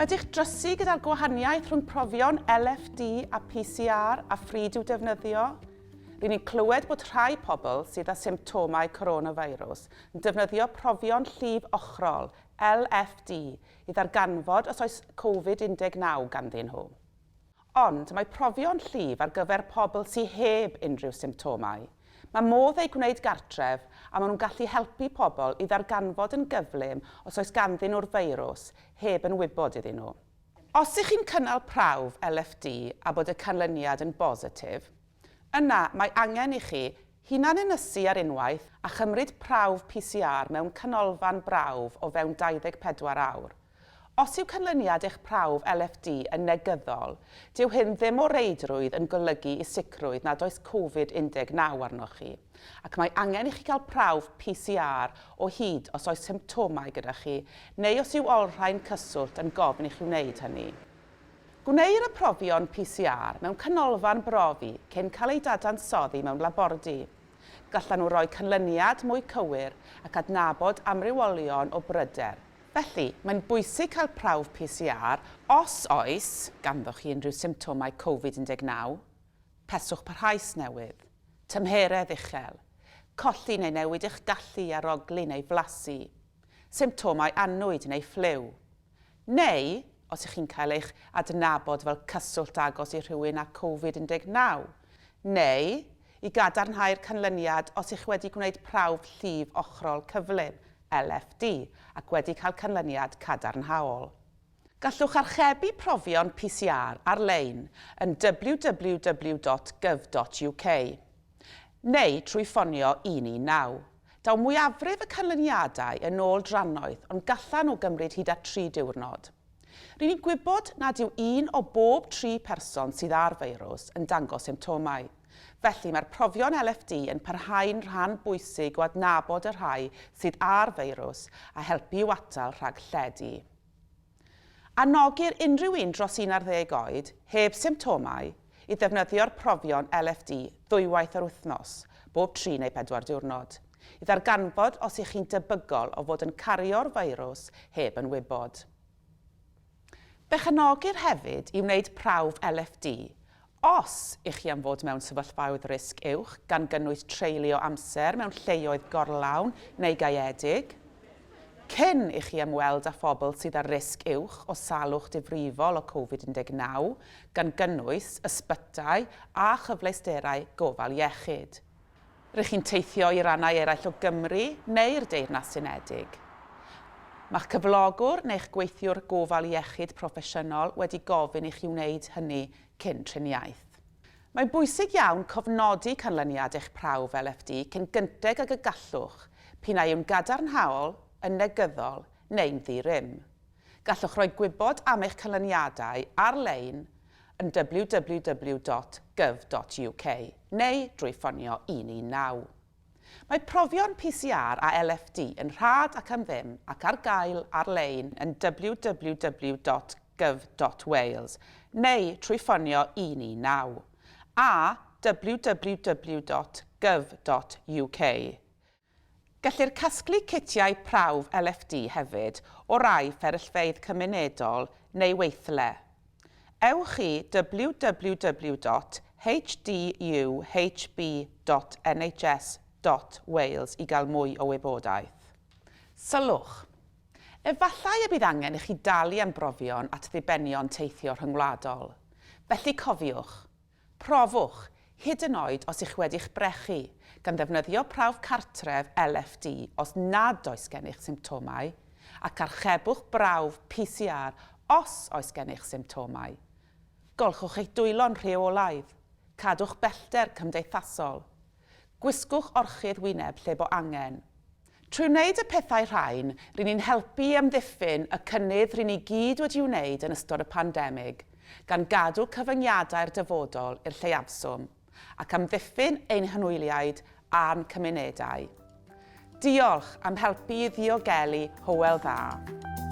Wedi'ch drysu gyda'r gwahaniaeth rhwng profion LFD a PCR a phryd i'w defnyddio? Ry'n ni'n clywed bod rhai pobl sydd â symptomau coronavirus yn defnyddio profion llif ochrol, LFD, i ddarganfod os oes Covid-19 ganddyn nhw. Ond mae profion llif ar gyfer pobl sy heb unrhyw symptomau. Mae modd eu gwneud gartref a maen nhw'n gallu helpu pobl i ddarganfod yn gyflym os oes ganddyn nhw'r feirws heb yn wybod iddyn nhw. Os ych chi'n cynnal prawf LFD a bod y canlyniad yn bositif, yna mae angen i chi hunanynysu ar unwaith a chymryd prawf PCR mewn canolfan brawf o fewn 24 awr. Os yw canlyniad eich prawf LFD yn negyddol, dyw hyn ddim o reidrwydd yn golygu i sicrwydd nad oes Covid 19 arnoch chi, ac mae angen i chi gael prawf PCR o hyd os oes symptomau gyda chi neu os yw olrhain cyswllt yn gofyn i chi wneud hynny. Gwneir y profion PCR mewn canolfan brofi cyn cael eu dadansoddi mewn labordy. Gallan nhw roi canlyniad mwy cywir ac adnabod amrywiolion o bryder. Felly, mae'n bwysig cael prawf PCR os oes ganddoch chi unrhyw symptomau Covid 19, peswch parhaus newydd, tymheredd uchel, colli neu newid eich gallu i arogli neu flasu, symptomau annwyd neu ffliw, neu os ych chi'n cael eich adnabod fel cyswllt agos i rhywun â Covid 19, neu i gadarnhau'r canlyniad os ych wedi gwneud prawf llif ochrol cyflym, LFD, ac wedi cael canlyniad cadarnhaol. Gallwch archebu profion PCR ar-lein yn www.gov.uk neu trwy ffonio 119. Daw mwyafrif y canlyniadau yn ôl drannoeth ond gallan nhw gymryd hyd at tri diwrnod. Ry'n ni'n gwybod nad yw un o bob tri person sydd â'r feirws yn dangos symptomau. Felly, mae'r profion LFD yn parhau'n rhan bwysig o adnabod y rhai sydd â'r feirws a helpu i'w atal rhag lledu. Anogir unrhyw un dros 11 oed, heb symptomau, i ddefnyddio'r profion LFD ddwywaith yr wythnos, bob tri neu pedwar diwrnod, i ddarganfod os ych chi'n debygol o fod yn cario'r feirws heb yn wybod. Fe'ch anogir hefyd i wneud prawf LFD os ych chi am fod mewn sefyllfaoedd risg uwch, gan gynnwys treulio amser mewn lleoedd gorlawn neu gaeëdig, cyn i chi ymweld â phobl sydd â risg uwch o salwch difrifol o Covid 19, gan gynnwys ysbytai a chyfleusterau gofal iechyd. Rŷch chi'n teithio i rannau eraill o Gymru neu'r Deyrnas Unedig. Mae'ch cyflogwr neu'ch gweithiwr gofal iechyd proffesiynol wedi gofyn i chi wneud hynny cyn triniaeth. Mae'n bwysig iawn cofnodi canlyniad eich prawf LFD cyn gynted ag y gallwch, p'un a yw'n gadarnhaol, yn negyddol neu'n ddi-rym. Gallwch roi gwybod am eich canlyniadau ar-lein yn www.gov.uk neu drwy ffonio 119. Mae profion PCR a LFD yn rhad ac am ddim ac ar gael ar-lein yn www.gov.wales neu trwy ffonio 119 a www.gov.uk. Gellir casglu citiau prawf LFD hefyd o rai fferyllfeydd cymunedol neu weithle. Ewch i www.hduhb.nhs.wales i gael mwy o wybodaeth. Sylwch! Efallai y bydd angen i chi dalu am brofion at ddibenion teithio rhyngwladol. Felly cofiwch, Profwch, hyd yn oed os ych wedi'ch brechu, gan ddefnyddio prawf cartref LFD os nad oes gennych symptomau, ac archebwch brawf PCR os oes gennych symptomau. Golchwch eich dwylo'n rheolaidd. Cadwch bellter cymdeithasol. Gwisgwch orchudd wyneb lle bo angen. Trwy wneud y pethau rhain, ry'n ni'n helpu i amddiffyn y cynnydd ry'n ni gyd wedi'i wneud yn ystod y pandemig, gan gadw cyfyngiadau'r dyfodol i'r lleiafswm, ac amddiffyn ein hanwyliaid a'n cymunedau. Diolch am helpu i ddiogelu Hywel Dda.